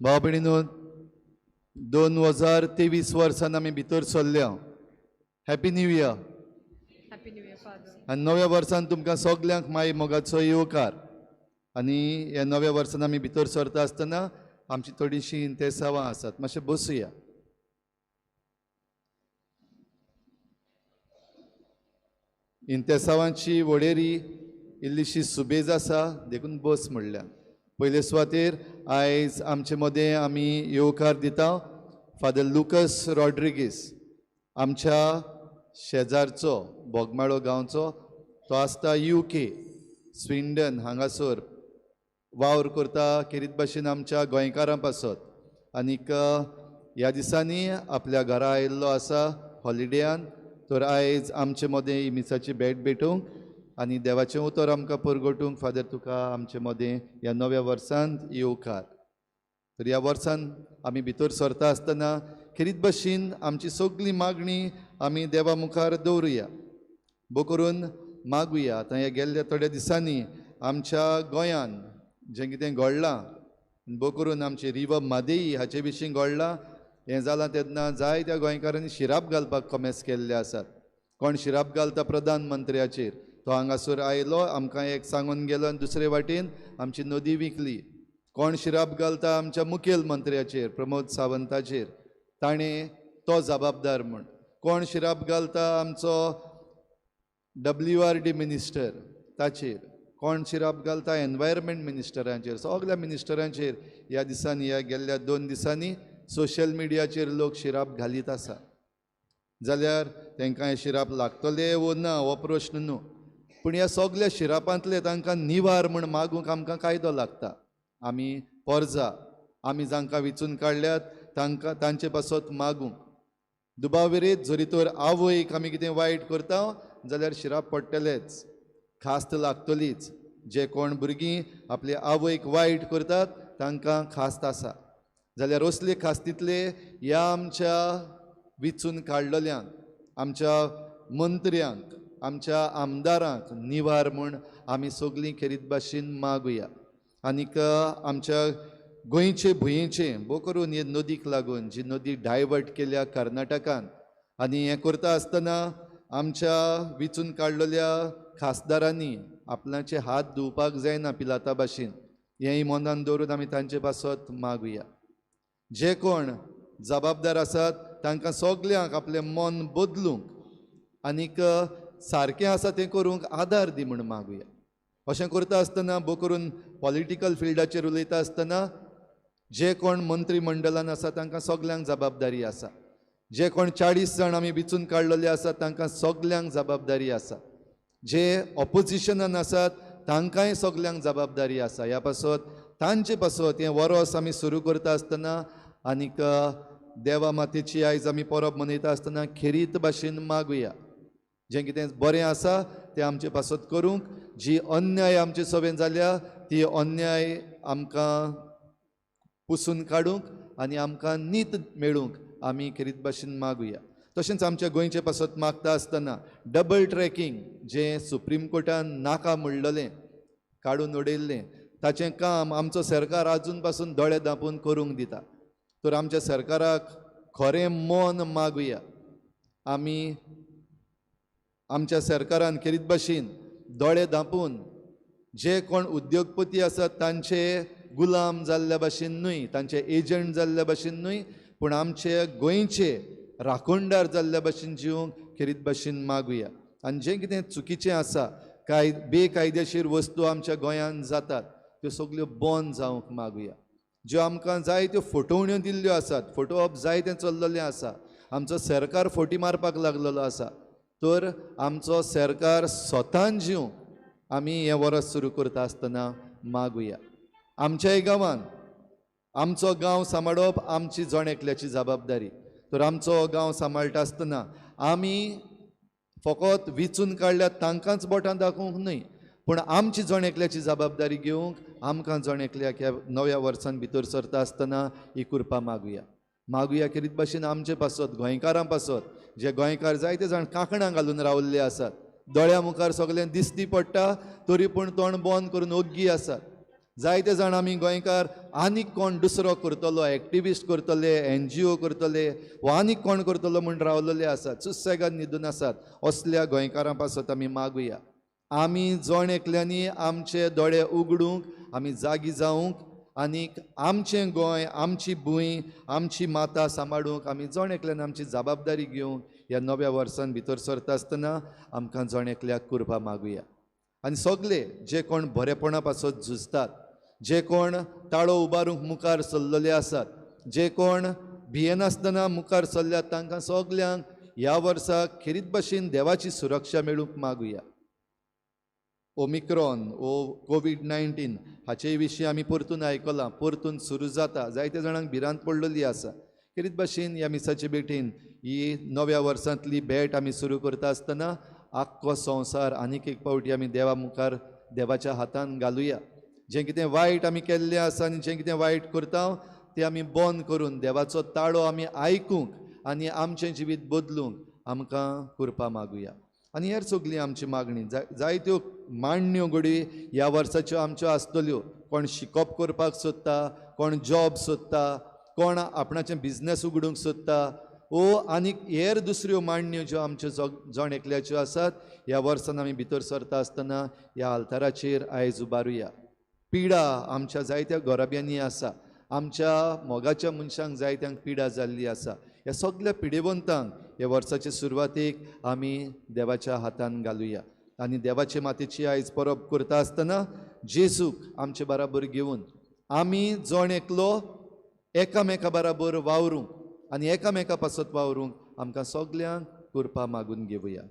भाव भयणीनो, 2023 वर्सान आमी भितर सरल्या. Happy new year. Happy new year, father. आनी नव्या वर्सान तुमकां सगल्यांक माई मोगाचो येवकार. आनी ह्या नव्या वर्सान आमी भितर सरता आसतना आमची थोडीशीं इंतेसांवां आसात, मातशें बसुया. इंतेसांवांची वळेरी इल्लीशी सुबेज आसा देखून बस म्हणल्या. पयले सुवातेर आयज आमचे मदें आमी येवकार दिता फादर लुकस रॉड्रिगीस, आमच्या शेजारचो, बोगमाळो गांवचो. तो आसता UK, Swindon हांगासर वावर करता खेरीत भाशेन आमच्या गोंयकारां पासत. आनीक ह्या दिसांनी आपल्या घरा आयिल्लो आसा हॉलिडेयान. तर आयज आमचे मदें ही मिसाची भेट भेटूंक आनी देवाचें उतर आमकां परगटूंक फादर तुका आमचे मदें ह्या नव्या वर्सांत येवकार. तर ह्या वर्सान आमी भितर सरता आसतना खेरीत भाशेन आमची सगळी मागणी आमी देवा मुखार दवरुया, बो करून मागुया. आतां ह्या गेल्ल्या थोड्या दिसांनी आमच्या गोंयान जें कितें घडलां, बो करून आमची रिवा म्हादेई हाचे विशीं घडलां, हें जालां तेन्ना जायत्या गोंयकारांनी शिराप घालपाक कॉमेस केल्ले आसात. कोण शिराप घालता प्रधानमंत्र्याचेर, तो हांगासर आयलो आमकां एक सांगून गेलो आनी दुसरे वाटेन आमची नदी विकली. कोण शिराप घालता आमच्या मुखेल मंत्र्याचेर प्रमोद सावंताचेर, ताणें तो जबाबदार म्हूण. कोण शिराप घालता आमचो WRD minister ताचेर, कोण शिराप घालता एनवायरमेंट मिनिस्टरांचेर. सगल्या मिनिस्टरांचेर ह्या दिसांनी, ह्या गेल्ल्या 2 दिसांनी सोशल मिडियाचेर लोक शिराप घालीत आसा. जाल्यार तांकां हे शिराप लागतले वो ना हो प्रश्न न्हू, पूण ह्या सगल्या शिरापांतले तांकां निवार म्हूण मागूंक आमकां कायदो लागता. आमी पोरजा, आमी जांकां विचून काडल्यात तांकां तांचे पासत मागूंक. दुबाविरीत जरी तर आवयक आमी कितें वायट करता जाल्यार शिराप पडटलेच, खास्त लागतलीच. जे कोण भुरगीं आपले आवयक वायट करतात तांकां खास्त आसा. जाल्यार असले खास्तींतले ह्या आमच्या विचून काडलेल्यांक, आमच्या मंत्र्यांक, आमच्या आमदारांक निवार म्हूण आमी सगळीं खेरीत भाशेन मागुया. आनीक आमच्या गोंयचे भुंयेचे बो करून हे नदीक लागून जी नदी डायवर्ट केल्या कर्नाटकान, आनी हें करता आसतना आमच्या विचून काडलेल्या खासदारांनी आपणाचे हात धुवपाक जायना पिलाता भाशेन, हेंय मनान दवरून आमी तांचे पासत मागुया. जे कोण जबाबदार आसात तांकां सगल्यांक आपलें मन बदलूंक आनीक सारकें आसा तें करूंक आदार दी म्हूण मागुया. अशें करता आसतना बो करून पॉलिटिकल फिल्डाचेर उलयता आसतना जे कोण मंत्रीमंडळान आसा तांकां सगल्यांक जबाबदारी आसा. जे कोण 40 जाण आमी विचून काडलेले आसात तांकां सगल्यांक जबाबदारी आसा. जे ऑपोजिशनान आसात तांकांय सगल्यांक जबाबदारी आसा. ह्या पासत तांचे पासत हें वरोस आमी सुरू करता आसतना आनीक देवा मातेची आयज आमी परब मनयता आसतना खेरीत भाशेन मागुया. जें कितें बरें आसा तें आमचे पासत करूंक, जी अन्याय आमचे सवेन जाल्या ती अन्याय आमकां पुसून काडूंक आनी आमकां नीत मेळूंक आमी खेरीत भाशेन मागुया. तशेंच आमच्या गोंयचे पासत मागता आसतना डबल ट्रॅकिंग जें सुप्रीम कोर्टान नाका म्हणलेलें काडून उडयल्लें ताचें काम आमचो सरकार आजून पासून दोळे धांपून करूंक दिता. तर आमच्या सरकाराक खरें मन मागुया. आमी आमच्या सरकारान खेरीत भाशेन दोळे धांपून जे कोण उद्योगपती आसात तांचे गुलाम जाल्ल्या भाशेन न्हय, तांचे एजंट जाल्ल्या भाशेन न्हय, पूण आमचे गोंयचे राखणदार जाल्ल्या भाशेन जिवंक खेरीत भाशेन मागुया. आनी जें कितें चुकीचें आसा, काय बेकायदेशीर वस्तू आमच्या गोंयांत जातात त्यो सगल्यो बंद जावंक मागुया. ज्यो आमकां जाय त्यो फटोवण्यो दिल्ल्यो आसात, फटोवप जाय तें चल्लेलें आसा, आमचो सरकार फटी मारपाक लागलेलो आसा. तर आमचो सरकार स्वतान जिवंक आमी हें वरस सुरू करता आसतना मागुया. आमच्याय गांवांत आमचो गांव सांबाळप आमची जण एकल्याची जबाबदारी. तर आमचो गांव सांबाळटा आसतना आमी फकत विचून काडल्यात तांकांच बोटां दाखोवंक न्हय, पूण आमची जण एकल्याची जबाबदारी घेवंक आमकां जण एकल्याक ह्या नव्या वर्सान भितर सरता आसतना ही कृपा मागुया. मागुया खेरीत भाशेन आमचे पासत, गोंयकारां पासत, जे गोंयकार जायते जाण कांकणां घालून रावल्ले आसात, दोळ्या मुखार सगळें दिसती पडटा तरी पूण तोंड बंद करून ओग्गी आसात. जायते जाण आमी गोंयकार आनीक कोण दुसरो करतलो, एक्टिविस्ट करतले, एनजीओ करतले वा आनीक कोण करतलो म्हूण रावलेले आसात, सुसेगाद न्हिदून आसात. असल्या गोंयकारां पासत आमी मागुया. आमी जण एकल्यांनी आमचे दोळे उगडूंक, आमी जागी जावंक आनीक आमचें गोंय, आमची भूंय, आमची माता सांबाळूंक आमी जण एकल्यान आमची जबाबदारी घेवंक ह्या नव्या वर्सान भितर सरता आसतना आमकां जण एकल्याक कुरपा मागुया. आनी सगले जे कोण बरेपणा पासत झुजतात, जे कोण ताळो उबारूंक मुखार सरलेले आसात, जे कोण भियेनासतना मुखार सरल्यात, तांकां सगल्यांक ह्या वर्साक खेरीत भाशेन देवाची सुरक्षा मेळूंक मागुया. ओमिक्रॉन ओ कोवीड-19 हाचे विशीं आमी परतून आयकलां, परतून सुरू जाता, जायते जाणांक भिरांत पडलेली आसा. खेरीत भाशेन ह्या मिसाचे भेटीन ही नव्या वर्सांतली भेट आमी सुरू करता आसतना आख्खो संवसार आनीक एक फावटी आमी देवा मुखार देवाच्या हातान घालुया. जें कितें वायट आमी केल्लें आसा आनी जें कितें वायट करता तें आमी बंद करून देवाचो ताळो आमी आयकूंक आनी आमचें जिवीत बदलूंक आमकां कृपा मागुया. आनी हेर सगळीं आमची मागणी जायत्यो मांडण्यो घडये ह्या वर्साच्यो आमच्यो आसतल्यो. कोण शिकप करपाक सोदता, कोण जॉब सोदता, कोण आपणाचें बिजनेस उगडूंक सोदता, ओ आनीक हेर दुसऱ्यो मांडण्यो ज्यो आमच्यो जण एकल्याच्यो आसात ह्या वर्सान आमी भितर सरता आसतना ह्या आल्ताराचेर आयज उबारुया. पिडा आमच्या जायत्या घराब्यांनी आसा, आमच्या मोगाच्या मनशांक जायत्यांक पिडा जाल्ली आसा. ह्या सगल्या पिडेवंतांक ह्या वर्साचे सुरवातेक आमी देवाच्या हातान घालुया. आनी देवाचे मातेची आयज परब करता आसतना जेजूक आमचे बराबर घेवन आमी जण एकलो एकामेका बराबर वावरूंक आनी एकामेका पासत वावरूंक आमकां सगल्यांक कृपा मागून घेवया.